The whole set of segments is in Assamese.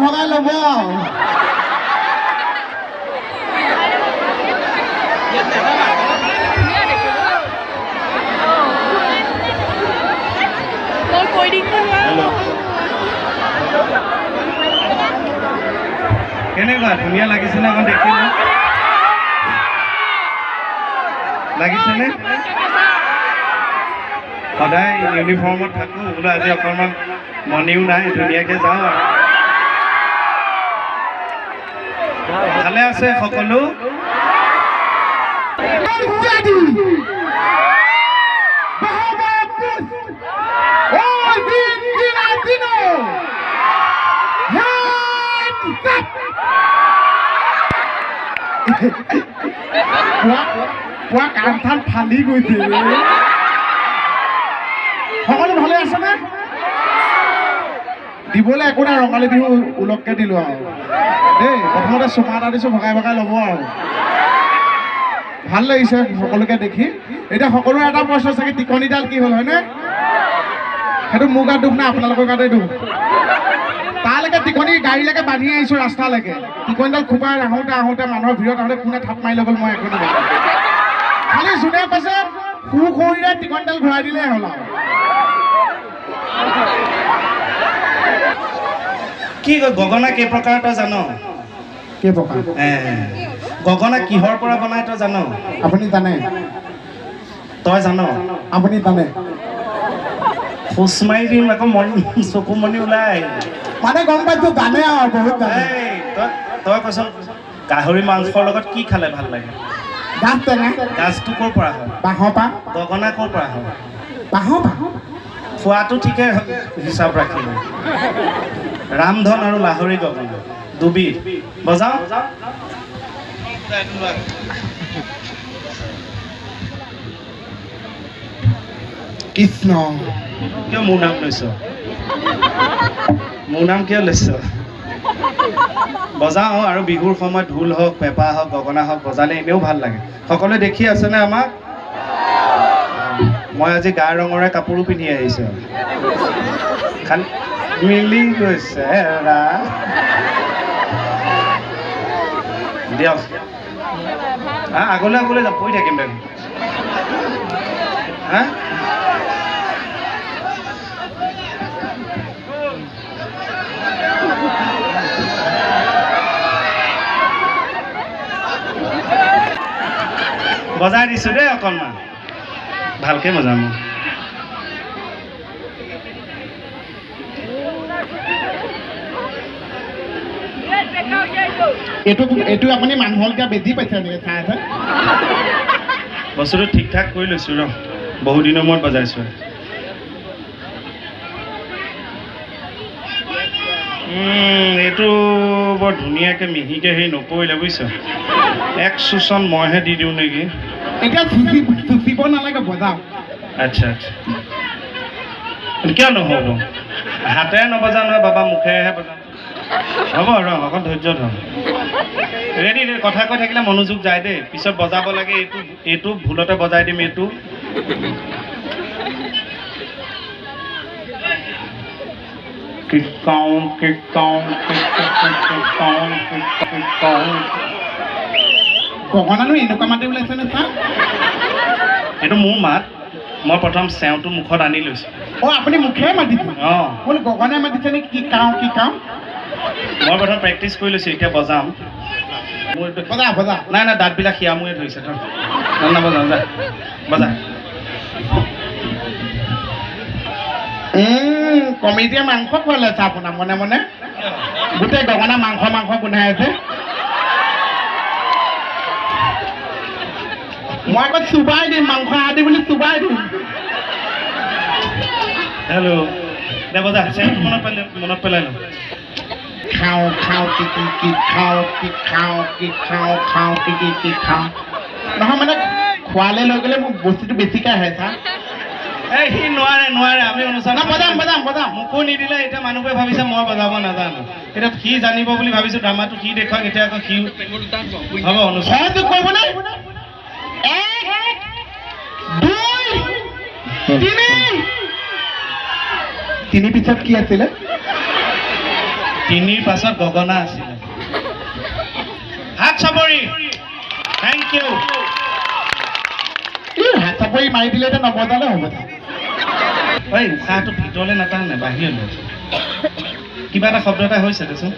ভগাই ল'ব আৰু। কেনেকুৱা ধুনীয়া লাগিছেনে অকণ দেখিলে? লাগিছেনে? সদায় ইউনিফৰ্মত থাকোঁ, বোলো আজি অকণমান মনিও নাই, ধুনীয়াকৈ যাওঁ আৰু। ভালে আছে সকলো? পুৱা কাণ থান ফালি গৈছে। সকলো ভালে আছেনে? দিবলৈ একো নাই, ৰঙালী বিহু ওলককে দিলো আৰু দেই। প্ৰথমতে চুমা এটা দিছোঁ, ভগাই ভগাই ল'ব আৰু। ভাল লাগিছে সকলোকে দেখি। এতিয়া সকলোৰে এটা প্ৰশ্ন চাগে, টিকনিডাল কি হ'ল হয়নে? সেইটো মোৰ গাত দুখ নাই, আপোনালোকৰ গাতে দুখ। তালৈকে টিকনি গাড়ীলৈকে বান্ধি আহিছোঁ ৰাস্তালৈকে, টিকনিডাল খোপাই আহোঁতে আহোঁতে মানুহৰ ভিৰত আহোঁতে কোনে থাপ মাৰি লৈ গ'ল মই একো নাজানো। খালি যোনে কৈছে সু শৰীৰে টিকনিডাল ঘূৰাই দিলেই হ'ল আৰু। কি গগনা কেই প্ৰকাৰ তই জান? কেই প্ৰকাৰ? গগনা কিহৰ পৰা বনাই তই জান? আপুনি জানে? তই জান? আপুনি জানে? খোচ মাৰি দিম আকৌ, মন চকু মণি ওলাই। মানে গম পাইছো জানে আৰু বহুত জানে। তই কচোন, গাহৰি মাংসৰ লগত কি খালে ভাল লাগে? গাজ টেঙা। গাজটো ক'ৰ পৰা হয়? বাঁহৰ পৰা। গগনা ক'ৰ পৰা হয়? বাঁহৰ পৰা। খোৱাটো ঠিকে হিচাপ ৰাখিলে। ৰামধন আৰু লাহৰি গগনা দুবিধ। বজাওঁ। কৃষ্ণ, কিয় মোৰ নাম লৈছ? মোৰ নাম কিয় লৈছ? বজাওঁ আৰু বিহুৰ সময়ত ঢোল হওক, পেঁপা হওক, গগনা হওক, বজালে এনেও ভাল লাগে। সকলোৱে দেখি আছেনে আমাক? মই আজি গাৰ ৰঙৰে কাপোৰো পিন্ধি আহিছোঁ, খালি মিলি গৈছে। দিয়ক, আগলৈ আগলৈ যাম, পৰি থাকিম দেখোন। হা, বজাই দিছোঁ দেই, অকণমান ভালকে বজাম। এইটো এইটো আপুনি মানুহক এতিয়া বেজি পাইছে নেকি? চাই আছে বস্তুটো ঠিক ঠাক কৰি লৈছোঁ ৰ, বহু দিনৰ মূৰত বজাইছোঁ। এইটো বৰ ধুনীয়াকৈ মিহিকৈ হেৰি নকৰিলে বুজিছ। এক চোচন মইহে দি দিওঁ নেকি? এতিয়া চুচিব নালাগে, বজাওক। আচ্ছা আচ্ছা, কিয় নহ'ব? হাতেৰে নবজাওঁ নহয় বাবা, মুখেৰেহে বজাওঁ। হ'ব ৰ, অকণ ধৈৰ্য ধৰ। ৰেডি, কথা কৈ থাকিলে মনোযোগ যায় দেই, পিছত বজাব লাগে। এইটো এইটো ভুলতে বজাই দিম এইটো। গগনানো এনেকুৱা মাতে ওলাইছে নে ছাৰ? এইটো মোৰ মাত, মই প্ৰথম চেওটো মুখত আনি লৈছোঁ। অ', আপুনি মুখেৰে মাতিছে? অঁ। বোলো গগনাই মাতিছে নে কি? কাওঁ কি কাওঁ? মই প্ৰথম প্ৰেক্টিচ কৰি লৈছোঁ, এতিয়া বজাম। মোৰ বজা বজা। নাই নাই, দাঁতবিলাক সিয়া মোৰে ধৰিছে। থ, নবজাওঁ, যা বজা। কমিটিয়ে মাংস খোৱালে আছে আপোনাৰ মনে মনে, গোটেই গগনা মাংস মাংস গোন্ধাই আছে। মই আকৌ চুবাই দিম, মাংস আদি বুলি চুবাই দিম। হেল্ল' দে বজা, মনত পেলাই মনত পেলাই লওঁ। খাওঁ খাওঁ কি কি কি খাওঁ কি খাওঁ কি খাওঁ খাওঁ কি কি কি খাওঁ। নহয় মানে খোৱালে লৈ গ'লে মোৰ বস্তুটো বেছিকৈ আহে ছাৰ। এই সি নোৱাৰে নোৱাৰে, আমি অনুষ্ঠান বজাম বজাম বজাম। মোকো নিদিলে, এতিয়া মানুহবোৰে ভাবিছে মই বজাব নাজানো। এতিয়া সি জানিব বুলি ভাবিছোঁ, ড্ৰামাটো সি দেখুৱাক। এতিয়া আকৌ সি হ'ব অনুষ্ঠান সহযোগ কৰিবনে? 1 2 3। তিনি পিছত কি আছিলে? তিনিৰ পাছত গগনা আছিলে। হাত চাপৰি। Thank you. হাত চাপৰি মাৰি দিলে এতিয়া নবজালে হ'ব। এই উশাহটো ভিতৰলৈ নাটানে, বাহিৰলৈ। কিবা এটা শব্দ এটা হৈছে দেচোন।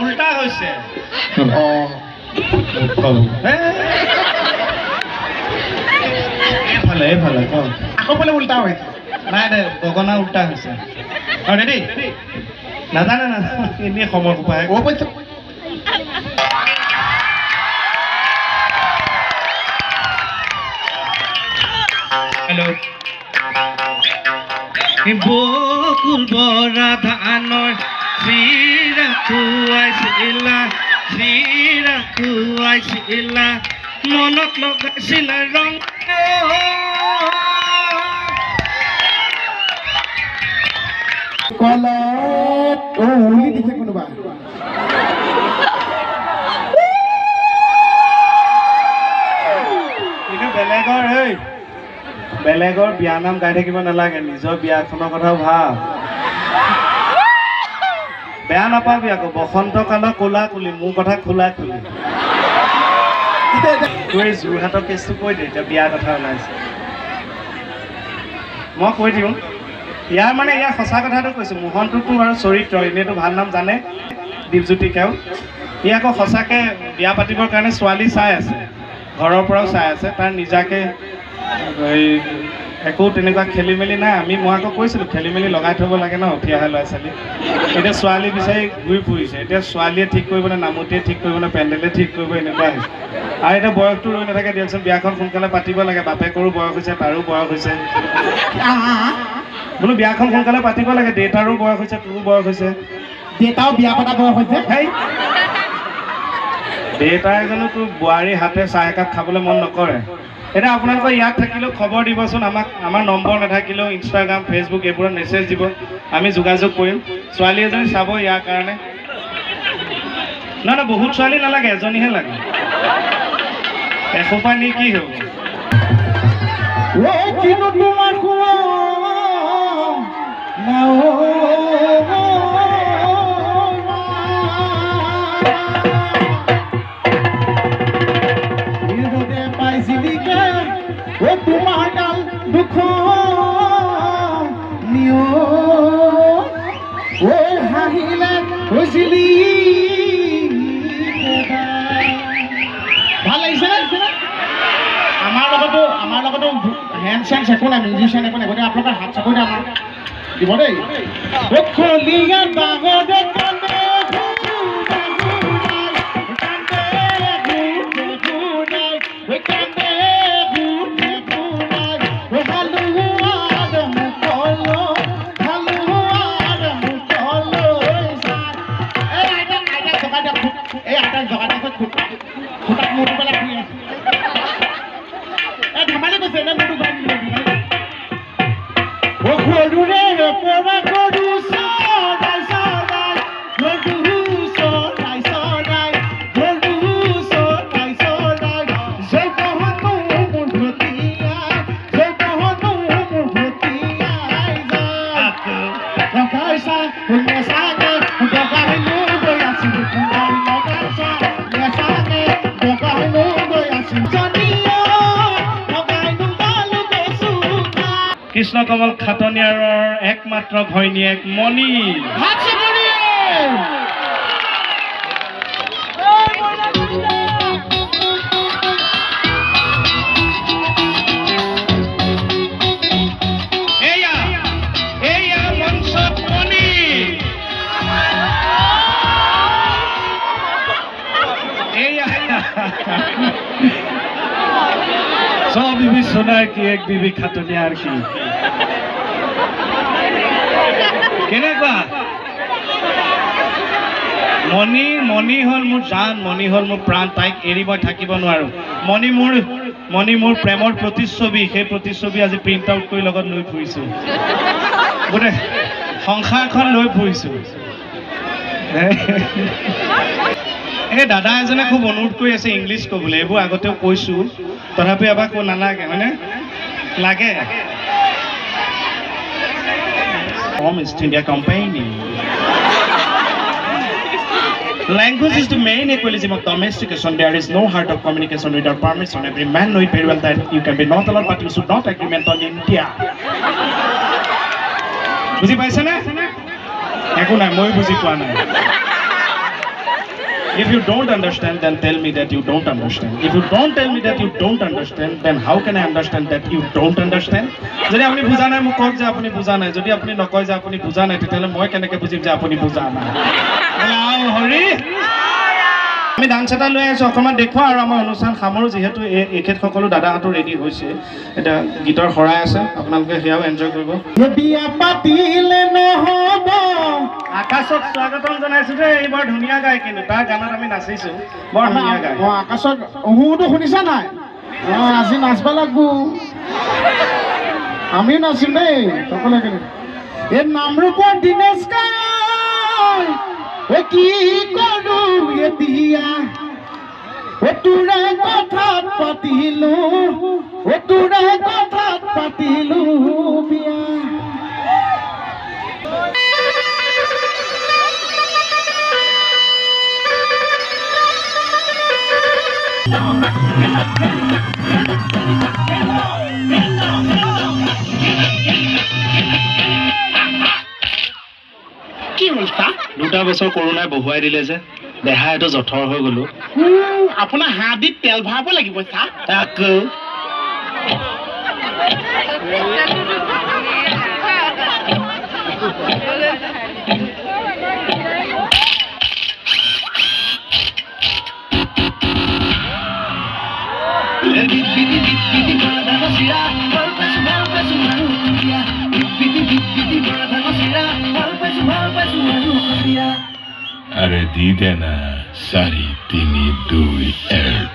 উল্টা হৈছে। এইফালে এইফালে আকৌ বোলে উল্টা হৈছে। নাই নাই, গগনা উল্টা হৈছে। ৰেডি? নাজানে নাজানে, এনেই সময় সোপাই। হেল্ল'। বকুল বৰা ধানৰ চিৰা খুৱাইছিলা, চিৰা খুৱাইছিলা, মনত লগাইছিলা ৰং। কলত উলি দিছে কোনোবা। কিন্তু বেলেগৰ হেই বেলেগৰ বিয়া নাম গাই থাকিব নালাগে, নিজৰ বিয়াখনৰ কথাও ভাব। বেয়া নাপাবি আকৌ, বসন্ত কালৰ ক'লা কুলি, মোৰ কথা খোলা খুলি। তোৰ এই যোৰহাটৰ কেছটো কৈ দে, এতিয়া বিয়াৰ কথা ওলাইছে। মই কৈ দিওঁ ইয়াৰ, মানে ইয়াৰ সঁচা কথাটো কৈছোঁ। মোহনটোতো আৰু চৰিত্ৰ এনেইতো ভাল নাম জানে, দীপজ্যোতি কেওট। ই আকৌ সঁচাকৈ বিয়া পাতিবৰ কাৰণে ছোৱালী চাই আছে, ঘৰৰ পৰাও চাই আছে। তাৰ নিজাকে এই একো তেনেকুৱা খেলি মেলি নাই। মই আকৌ কৈছিলোঁ খেলি মেলি লগাই থ'ব লাগে ন উঠি অহা ল'ৰা ছোৱালী। এতিয়া ছোৱালী বিচাৰি ঘূৰি ফুৰিছে। এতিয়া ছোৱালীয়ে ঠিক কৰিব নে নামতীয়ে ঠিক কৰিব নে পেণ্ডেলে ঠিক কৰিব, এনেকুৱা হৈছে। আৰু এতিয়া বয়সটো ৰৈ নাথাকে দিয়কচোন, বিয়াখন সোনকালে পাতিব লাগে। বাপেকৰো বয়স হৈছে, তাৰো বয়স হৈছে। বোলো বিয়াখন সোনকালে পাতিব লাগে, দেউতাৰো বয়স হৈছে, তোৰো বয়স হৈছে। দেউতাও বিয়া পতা বয়স হৈছে। সেই দেউতাই জানো তোৰ বোৱাৰী হাতে চাহ একাপ খাবলৈ মন নকৰে। এতিয়া আপোনালোকৰ ইয়াত থাকিলেও খবৰ দিবচোন আমাক। আমাৰ নম্বৰ নাথাকিলেও ইনষ্টাগ্ৰাম, ফেচবুক এইবোৰত মেছেজ দিব, আমি যোগাযোগ কৰিম। ছোৱালী এজনী চাব ইয়াৰ কাৰণে। নহয় নহয়, বহুত ছোৱালী নালাগে, এজনীহে লাগে। এসোপা নি কি হ'ব? তোমাৰ ডাল দুখ নিও হাঁহিলে বুজিলি। ভাল লাগিছে নে? আমাৰ লগতো হেণ্ড চেণ্ড একো নাই, মিউজিচিয়ান একো নাই, গতিকে আপোনালোকৰ হাত চাপৰিতে আমাক দিব দেই। কৃষ্ণ কমল খাটনিয়াৰৰ একমাত্ৰ ঘৈণীয়েক মণি। এয়া মঞ্চত মণি। এয়া সব বিবি সোনাৰ কি, এক বিবি খাটনিয়াৰ কি। কেনেকুৱা মণি? মণি হ'ল মোৰ জান, মণি হ'ল মোৰ প্ৰাণ। তাইক এৰি মই থাকিব নোৱাৰোঁ। মণি মোৰ প্ৰেমৰ প্ৰতিচ্ছবি। সেই প্ৰতিচ্ছবি আজি প্ৰিণ্ট আউট কৰি লগত লৈ ফুৰিছোঁ, গোটেই সংসাৰখন লৈ ফুৰিছোঁ। এই দাদা এজনে খুব অনুৰোধ কৰি আছে ইংলিছ ক'বলৈ। এইবোৰ আগতেও কৈছোঁ, তথাপি এবাৰ কৈ নালাগে, হয়নে? লাগে। from East India Company. Language is the main equalism of domestication. There is no heart of communication without permission. Every man knows very well that you can be not allowed, but you should not agreement on India. বুজি পাইছেনে? একো নাই, মই বুজি পোৱা নাই। If you don't understand, then tell me that you don't understand. If you don't tell me that you don't understand, then how can I understand that you don't understand? যদি আপুনি বুজা নাই মোক কওক যে আপুনি বুজা নাই। যদি আপুনি নকয় যে আপুনি বুজা নাই, তেতিয়াহ'লে মই কেনেকৈ বুজিম যে আপুনি বুজা নাই? হৰি, আমি ডান্স এটা লৈ আহিছোঁ, অকণমান দেখুৱা আৰু আমাৰ অনুষ্ঠান সামৰোঁ। যিহেতু এখেতসকলো দাদাহঁতো ৰেডি হৈছে, এতিয়া গীতৰ শৰাই আছে, আপোনালোকে সেয়াও এনজয় কৰিব। আকাশক স্বাগতম জনাইছোঁ দেই, এই বৰ ধুনীয়া গায়, কিন্তু তাৰ গানত আমি নাচিছোঁ, বৰ ধুনীয়া গায়। অঁ, আকাশক উহুটো শুনিছা নাই? অঁ, আজি নাচবা লাগব, আমিও নাচিম দেই সকলোৱে। এই নামৰূপৰ দীনেশ গায়, কি কৰোঁ এতিয়া, তোৰে কথাত পাতিলো, তোৰে কথাত পাতিলো বিয়া। কি হ'ল দুটা বছৰ কৰোণাই বহুৱাই দিলে যে, দেহা এইটো জঠৰ হৈ গ'লো। আপোনাৰ হাৰ্ডিত তেল ভৰাব লাগিব ছাৰ। আকৌ আরে দি দে না, 4 3 2 1।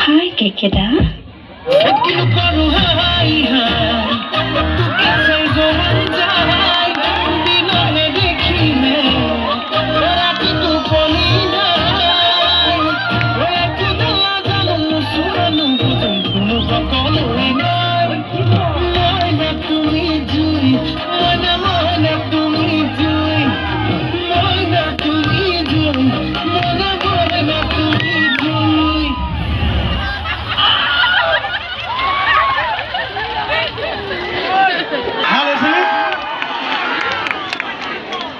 হাই কেকেদা,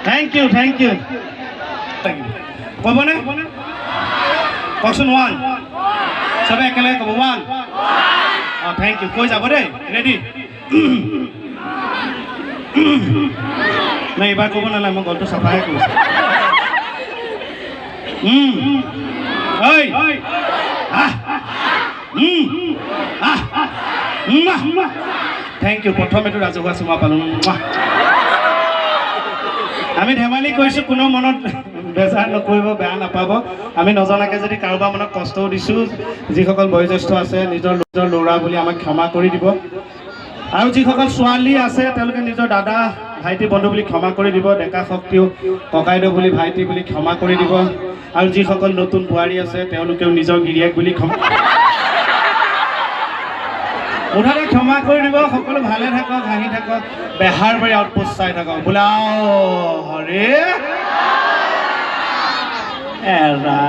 thank you, thank you. ক'বনে? কওকচোন ওৱান, চবে একেলগে ক'ব ওৱান। অঁ, thank U. কৈ যাব দেই, ৰেডি? নাই, এইবাৰ ক'ব নালাগে, মই গলটো চাফাহে কৰিছোঁ। ঐ আহ আহ thank U. প্ৰথম এইটো ৰাজহুৱা চুমা পালোঁ। আমি ধেমালি কৰিছোঁ, কোনো মনত বেজাৰ নকৰিব, বেয়া নাপাব। আমি নজনাকৈ যদি কাৰোবাৰ মনত কষ্টও দিছোঁ, যিসকল বয়োজ্যেষ্ঠ আছে নিজৰ নিজৰ ল'ৰা বুলি আমাক ক্ষমা কৰি দিব। আৰু যিসকল ছোৱালী আছে তেওঁলোকে নিজৰ দাদা ভাইটি বন্ধু বুলি ক্ষমা কৰি দিব। ডেকা শক্তিও ককাইদেউ বুলি ভাইটি বুলি ক্ষমা কৰি দিব। আৰু যিসকল নতুন বোৱাৰী আছে তেওঁলোকেও নিজৰ গিৰিয়েক বুলি ক্ষমা মুঠতে ক্ষমা কৰি দিব। সকলো ভালে থাকক, হাঁহি থাকক, বেহাৰবাৰী আউটপোষ্ট চাই থাকক। বোলাও হৰে এৰা।